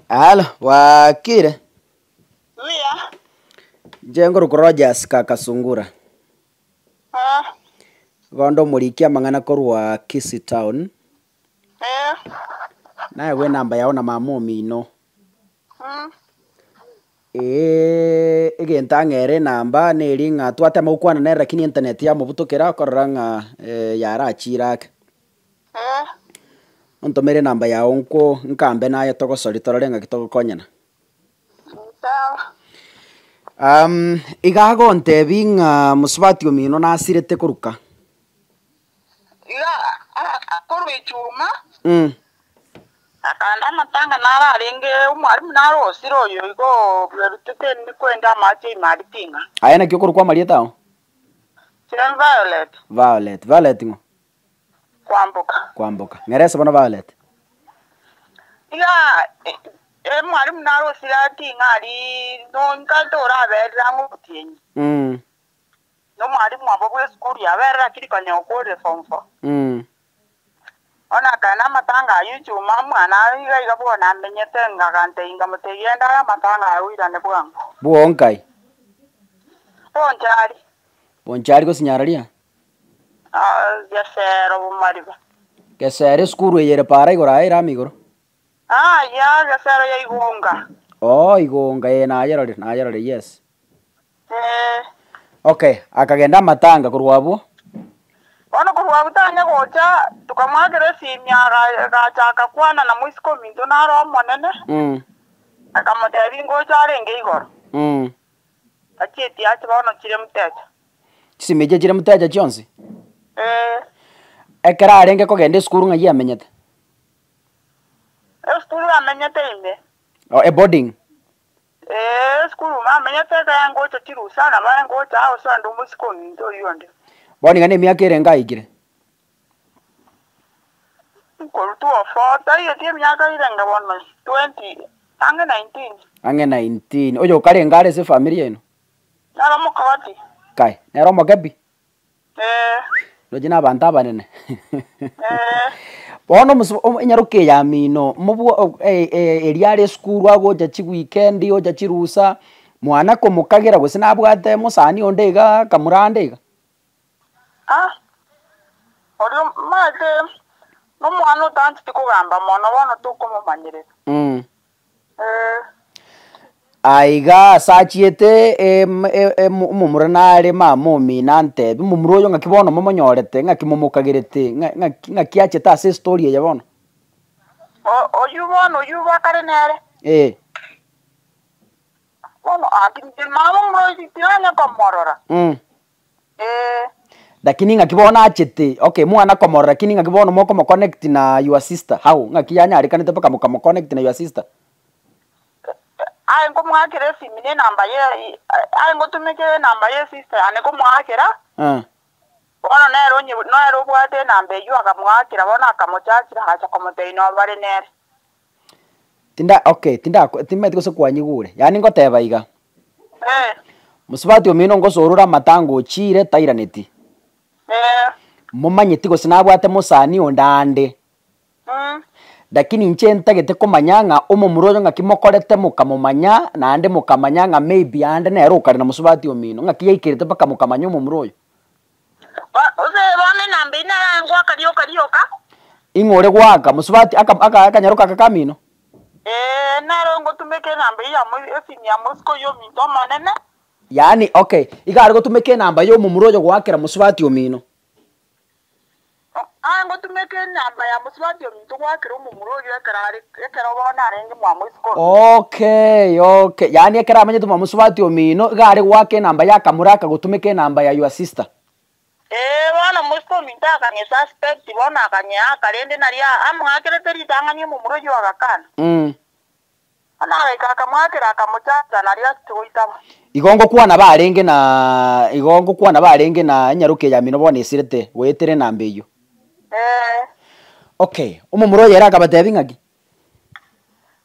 Halo, bwakire? Buya. Inche nkorokwa Rogers kaka Sungura. Eh. Igo onde omoriki amang'ana korwa Kisii town. Eh. Naegwe enamba yao na mama omino. Mm. Eeh egento ang'ere enamba neri ng'a twatema gokwana nere lakini internet yamobutokera okorora ng'a yarachire ake. Eh. Ontomere enamba yao nko nkambe naye togosori torore ng'aki togokonyana. Sawa. Iga agontebia ng'a mosubati omino nasirete koruka. Iga akorwa echuma, akanda amatanga naro arenge omwalimu naro osire oyo igo bwerutete kwenda amache ime aria ting'a. Aye naki okorokwa amarieta ao? Jane Violet. Violet, Violet ng'o? Kwamboka. Kwamboka. Ng'erese bono Violet. Iga omwalimu naro osire aria ting'a aria nonkaete oraberire ang'e obotienyi. Nomwalimu obo bw'esukuru yaberire lakini konya okorire form four. Bono akare namatanga ayio ichuma omwana iga iga bono amenyete ngagantebia nkamotebia genda aye amatanga aye oirane bwango. Bwonkai? Bonchari. Bonchari gose Nyararia? Gesero Bomariba. Gesero esukuru eye ere paara igoro aye ere amo igoro? Aya, Gesero ya Igonga. Oo Igonga ee nayerorire nayerorire yes. Ee. Okay, akagenda amatanga korwa abwo. Bono korwa abwo tanya gocha, tokamoakera esimi aga- agachaka kwana na moiseke ominto naro omonene, akamotebia ngocha arenge igoro. Achieti ache bono chire mtecha. Chisimi echio chire mtecha chionsi? Ee. Ekero arenge kogenda esukuru ng'ai amenyete? Esukuru amenyete ime. Oh, eboarding? Ee, esukuru ime amenyete ekero ngocha chirusa nabo ngocha gose onde omosike ominto oyio onde. Bono iga na emiaka erenge aikire? Nkorwa 204, taigeti emiaka erenge bono 20, ang'e 19. Ang'e 19. Oyo okarenge are ase efamiri yaino? Nere omokogoti. Kai, nere omoke pi? Ee. Roche na abanto abanene. Ee. Bono omosu enyaroka eye yamino mobwo eria are esukuru agocha chiweekend ocha chirusa, mwana komokagera gose nabwate mosani onde igaa akamurande iga. Ah, oria omanyete nomwana otancheti kogamba mono bono tokomomanyerera. Ee. Aiga ase achiete omomura nare mama omino antebi, omomura oyo ng'aki bono momonyorete, ng'aki momokagerete, ng'aki ng'aki achete ase estory eye bono? Oyio bono oyio bakare nere. Ee. Bono aki inche mama omomura oyio tinanya komorora. Ee. Lakini ng'aki bono achete, okay mwana komorora lakini ng'aki bono mokomo connect na your sister how? Ng'aki yanyarekanete mpaka mokamo connect na your sister? Aye nkomoakera esimi ne enamba ye aye ngotumeke enamba ye sister yane komoakera, bono nere onye nere obwate enamba eywo akamoakera bono akamochachera agacha komotebia nobare nere. Tinda okay tindako timanyeti gose kwanyigure, yaani ngoteba iga, Eh. mosubati omino ngosorore amatanga ochire tairaneti, Eh. momanyeti gose nabwate mosani onde ande, lakini inche ntagete komanya ng'a omomura oyo ng'aki mokorete mokamomanya naende mokamanya ng'a maybe ande nere okare na mosubati omino, ng'aki yaikerete mpaka mokamanya omomura oyo. Gose bono enamba eyio nere aye ngoaka rioka rioka. Ing'o ore goaka mosubati aka aka akanyaroka aka kamino? Ee, nere ngotumeka enamba eyio ya mo esimi ya mosike oyio ominto omonene. Yaani okay, iga are gotumeka enamba ya omomura oyo goakera mosubati omino. Aye ngotumeka enamba ya mosubati ominto goakera omomura oyio ekero are ekero bono arenge mwa mosike ominto. Okay, okay, yaani ekero amenyete mwa mosubati omino, iga are goaka enamba ya akamura akagotumeka enamba ya your sister. Ee, bono mosike ominto akang'e suspect, bono akang'eaka, rende nario amoakerete ritang'ani omomura oyio agakana. Bono agaika akamoakera akamochacha, nario achete goitaba. Igo ngokwana barenge na igo ngokwana barenge na enyaroka eye yamino bono esirete goetera enamba eyio. Ee. Okay, omomura oyo ere akabatebia ng'aki?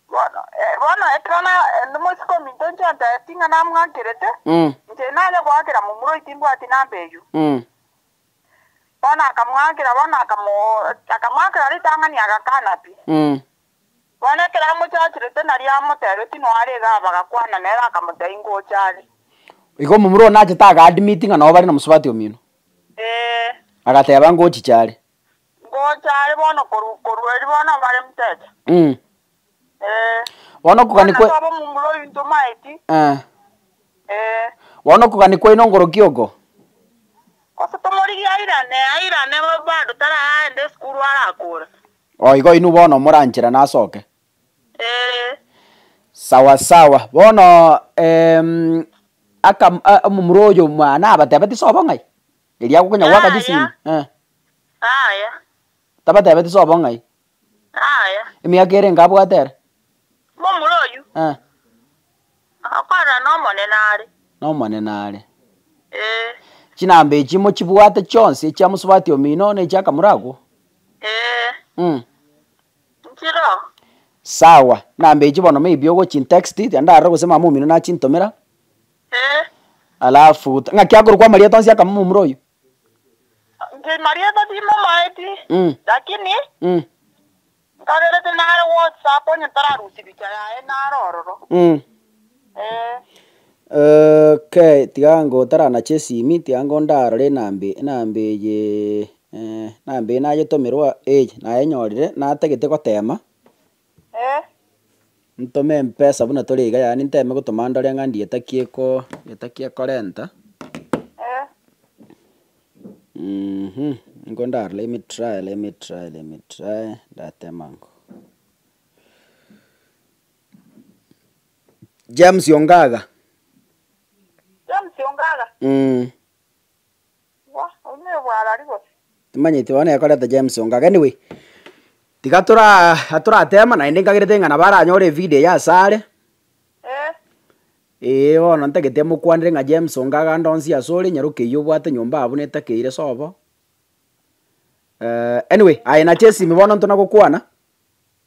Bono, bono ekero na omosike ominto inche antebetie ng'a namwakerete, inche nanye goakera momura oyio timbwati namba eyio. Bono akamwakera, bono akamo akamwakera ritang'ani agakana pi. Bono. Ekero amochacherete nario amotebetie noe are iga bagakwana nere akamotebia ngocha are. Igo omomura oyo nachete aga admit ng'a nabo bare na mosubati omino? Ee. Agateba ngochicha are. Ngocha are bono korwa korwa erio bono bare mtecha. Mm. Ee. Bono okogania Bono kwe nabo omomura oyo ntomaeti. Eh. Ee. Bono okogania kwaino ngoroki oko? Gose tomorigie airane, airane bado taraenda esukuru arakore. Oh igo inwe bono morancherane asoke. Ee. Sawa sawa, bono aka omomura oyo mwana abatebeti sobo ng'ai? Erio agokonya goaka chisimi Yaya. eh. Yaya. Tabatebeti sobo ng'ai? Yaya. Emiaka ere enga abwate ere? Momura oyio. Eh. Akorora n'Omonene are. N'Omonene are. Ee. Chinamba echi mochibwate chionsi echia mosubati omino na echia akamura akwo? Ee. Mm. Nchiroo. Sawa, namba echi bono maybe ogochintext, tiga ndarore gose mama omino nachintomera. Ee. Alafu, ng'aki akorokwa amarieta onsi akamama omura oyio? Inche marieta timomaeti, Mm. lakini Mm. nkagerete nare WhatsApp onye ntararusia picha yaye nare ororo. Mm. Ee. Okay, tiga ngotaranacha esimi, tiga ngo ndarore enamba enamba eye enamba eye nayetomerwa eye nayenyorire natagete gotema. Ee. Ntome mpesa buna tore iga yaani nteme gotoma ndore ng'a ndieta ki eko ndieta ki ekorenta. Ee. Nigo ndarore let me try, let me try, let me try, ndatema ango. James Ongaga. James Ongaga? Mm. Gwa, oyio nobwarari gose? Timanyeti bono ekoreta James Ongaga anyway, tiga tora toratema naende nkagerete ng'a nabo aranyore evideo eye asare. Eh. Eeh bono ntagete mokwanere ng'a James Ongaga ande onsi ase ore nyaroke eywo obwate nyomba abwo netakeire sobo. Anyway, aye nache esimi bono ntona gokwana.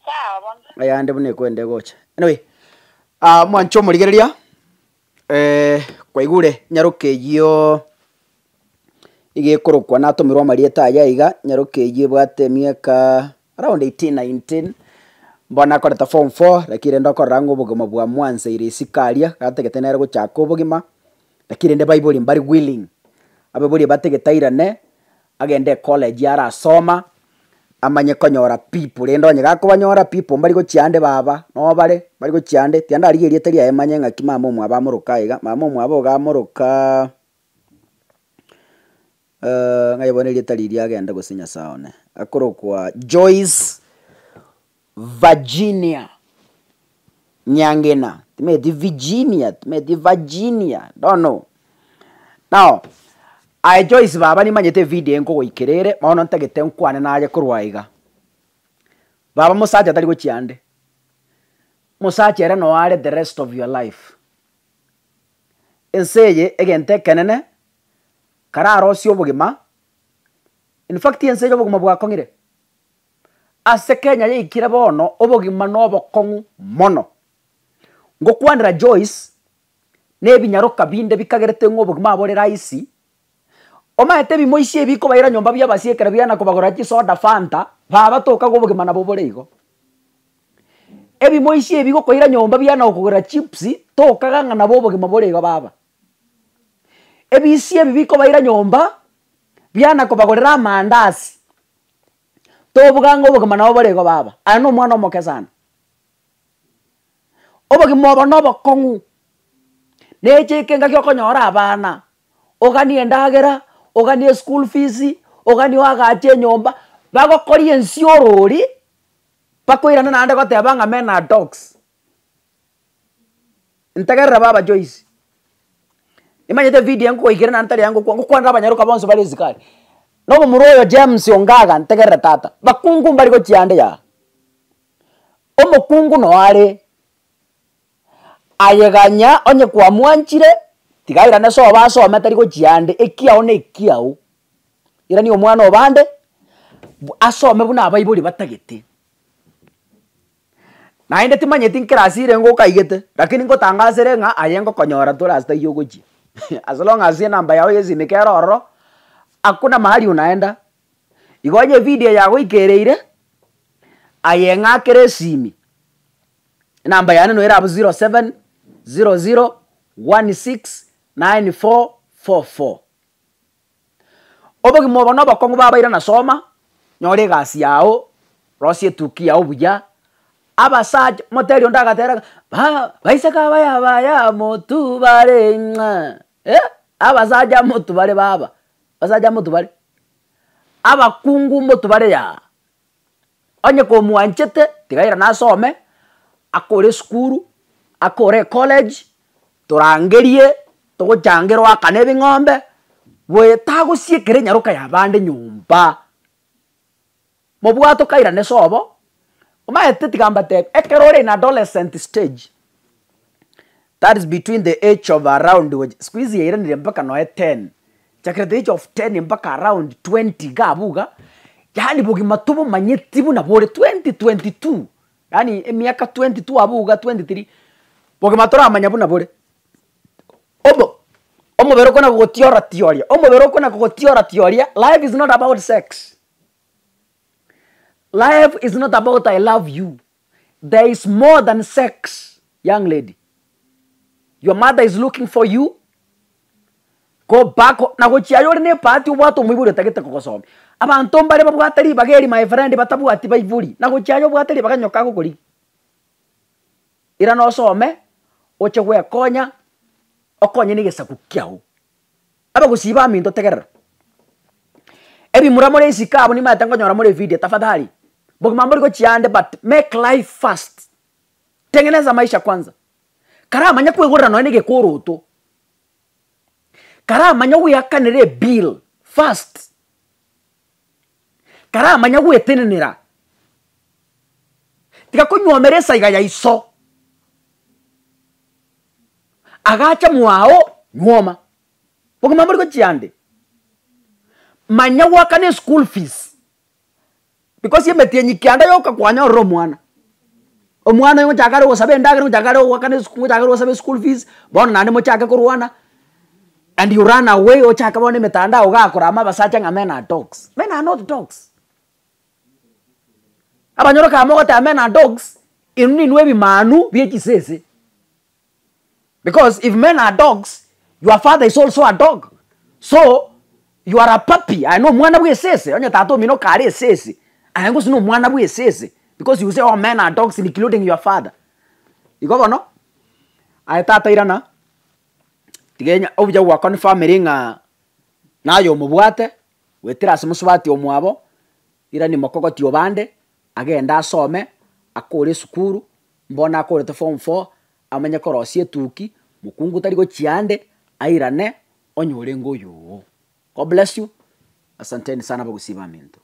Sawa bono. Ayande buna ekwenda egocha. Anyway, mwanche omorigereria, kwaigure nyaroke eyio iga ekorokwa natomerwe amarieta aye iga, nyaroke eyio ebwate emiaka around 18, 19, mbono akorete form four, lakini rende okorora ng'a obogima bwa mwanseire isiko aria, gatagete nere gochaka obogima, lakini rende baibori mbari willing, abaibori batagete airane, agende ecollege arasoma, amanye konyora people rende onye gakobanyora people mbari gochia ande baba, noo bare, mbari gochia ande, tiga ndarigie erieta riaye manye ng'aki mama omwabo amoroka iga, mama omwabo iga amorokaa ng'ai bono erieta riria agenda gose nyasae one, akorokwa Joyce Virginia Nyangena, timanyeti Virginia, timanyeti Virginia, don't know. Now, aye Joyce baba nimanyete evideo eye nkogoikera ere, bono ntagete nkwane naye korwa aiga. Baba mosacha tari gochia ande, mosacha ere noo are the rest of your life. Ense eye egento ekenene, kararosie obogima, in fact ense eye obogima bwakong'ire. Ase Kenya yaikire bono obogima nobokong'u mono. Ngokwanera Joyce na ebinyaroka binde bikagerete ng'a obogima bore rahisi, omanyete ebimoisia ebi bikobaira nyomba bia abasie ekero biana kobagorera chisoda fanta, baba tokaga obogima nabo bore igo. Ebimoisia ebi bigokoira nyomba biana gokogorera chips, tokaga ng'a nabo obogima bore igo baba. Ebisia ebi bikobaira nyomba, biana kobagorera amandasi. Tobuga ng'a obogima nabo bore igo baba, aye na omwana omoke sana. Obogima obo na obokong'u, na eche engaki okonyora abana, oganie endagera, oganie eschool fees, oganie oagache enyomba, bagokoria ensiorori, bakoirana naende goteba ng'a men are dogs. Ntegerere baba Joyce, nimanyete evideo nkogoikera naende tari angokwa ngokwanera abanyaroka bonsi bare isiko aria. Na omomura oyo James Ongaga ntegerere tata, bakungu mbari gochia ande yaa, omokungu noo are, aye ganya onye kwamwanchire, tiga airane sobo asome tari gochia ande, ekiao na ekiao, irania omwana obande, asome buna abaibori batagete. Naende timanyeti nkirasi ere ngokaigete, lakini ngotangasere ng'a aye ngokonyora tore ase taiyo ogochia as long as enamba yao ya esimi kere ororo, hakuna mahali unaenda. Igo onye evideo yagoikereire, aye ng'akere esimi. Enamba yane noyo ere abwo 07 00 16 94 44. Obogima obo nobokong'u babaire na soma, nyora egasi yao, rosia etuki yao buya, abasacha moteri onde agatera ng'a ba baiseke abaya abaya motubare ng'a eh, abasacha motubare baba, abasacha motubare, abakungu motubare yaa. Onye komwanchete, tiga airane asome, akore esukuru, akore ecollege, torangerie, togochangere oakane ebing'ombe, goeta agosiekere enyaroka ya bande nyomba. Mobwate okairane sobo, omanyete tiga mbatebi, ekero ore in adolescent stage, that is between the age of around siku hizi yairanire mpaka noe ten, chakera the age of ten mpaka around twenty iga abwo iga, yaani bogima tobomanyeti buna bore twenty, twenty two, yaani emiaka twenty two abwo iga twenty three, bogima toramanya buna bore. Obo omobere okona gogotiora tioria, omobere okona gogotiora tioria, life is not about sex, life is not about I love you, there is more than sex young lady, your mother is looking for you, go back na gochia aye ore na ebahati obwate omoibori otagete kogosomia. Abanto mbare babwate ribaga eri my friend batabwati baibori, na gochia aye obwate ribaga nyoka agokorigia. Irana osome, oche gwekonya, okonye na egesaku kiao. Abagusii baminto tegerera, ebimura more isiko abwo nimanyete nkonyora more evidio tafadhali, bogima mbori gochia ande but make life first, tengeneza maisha kwanza, karamanya kwegorera nonye na egekoroto, karamanya goeakanera ebill first, karamanya gwetenenera, tiga konywomera esaiga ya iso, agacha mwao nywoma, bogima mbori gochia ande, manya goakana eschool fees, because emetienyi kianda yoka kwanyorire omwana, omwana oyo ngochaka are gosaba endagera ngochaka are goakana esukuru ngochaka are gosaba eschool fees, bono naende mochake korwana, and you run away ochake bono emetandao iga korama abasacha ng'a men are dogs, men are not dogs. Abanyoroka aba mogoteba men are dogs, inwe ninwe ebimanu bie chisese. Because if men are dogs, your father is also a dog. So, you are a puppy, aye na omwana bwa esese, onye tata omino kare esese, aye gose na omwana bwa esese, because you say all men are dogs including your father. Igo bono, aye tata irana, tiga enya obuya gwa confirmiri ng'a naye omobwate, goetera ase mosubati omwabo, irani mokogoti obande, agende asome, akore esukuru, mbono akorete form four, amanye korosia etuki, mokungu tari gochia ande, airane, onye orenge oyo oo. God bless you, asanteni sana abagusii baminto.